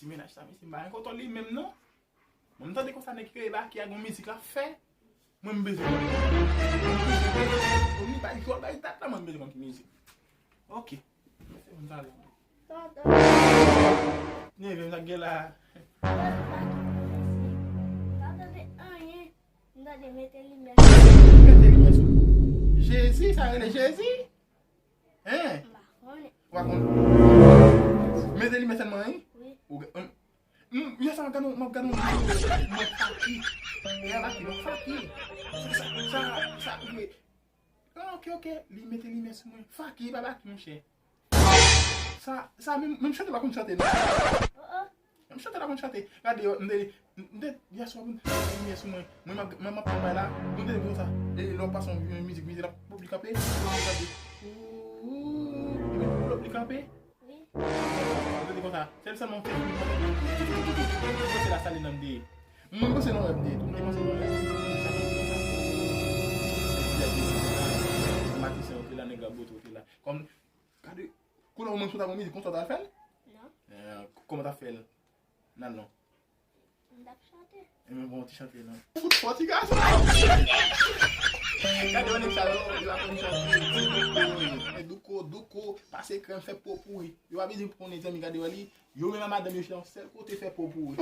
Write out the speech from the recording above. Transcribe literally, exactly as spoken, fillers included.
Ti mennaj sa, mesye, m pa gen kontwòl li menm non. Mwen m tande konsa nèg ki rele Baky a gon mizik l ap fè. Mwen m bezwen. Kòm li bay jòl bay dat la, mwen m bezwen konn ki mizik. Ok. Se konn sa la. Neve m sa gen la. Mete limyè sou. Jezi, sa rele Jezi? Hein? M pa konnen. Ou pa konn? Mete limyè sèlman, wi? Wi. Ou gen, hum, hum, yè sa m ap gade, m ap gade yon videyo, mwen Faki. E a Faki, non, Faki. Sa, sa, sa, sa, wi. Ah, ok, ok, li mete limyè sou mwen. Faki, pa Baky, monchè. Sa, sa, menm, menm chante pa konn chante, non. Oh, oh. Menm chante pa konn chante. Gade, m te, m te, yè swa, m te limyè sou mwen. Mwen, m ap, mwen, m ap pran bay la. Mwen te konsa. E lè w pase yon, yon mizik, mizik la, pòp li kanpe. Mwen gade. Ooh, epi pòp li kanpe. Wi. Mwen te konsa. Sèl, sèlman, mwen panse la, sa li nan m te ye. Mwen panse nan rèv m te ye tou. Mwen panse nan rèv. Matisyen yo te la, nèg Raboto te la. Kòm, gade, kounye a ou menm si w ta gon mizik konsa w ta fè l? Non. Eh, kòman w ta fè l? Nan non. M t ap chante. E men bon, ti chante non. Fout fò ti gason. Gade yon nèg sa yo, yo aprann chante. Douko, douko, douko, pase krèm, fè po pouri. Yo pa bezwen konnen zanmi, gade wè li. Yo menm a madanm yo chita yon sèl kote fè po pouri.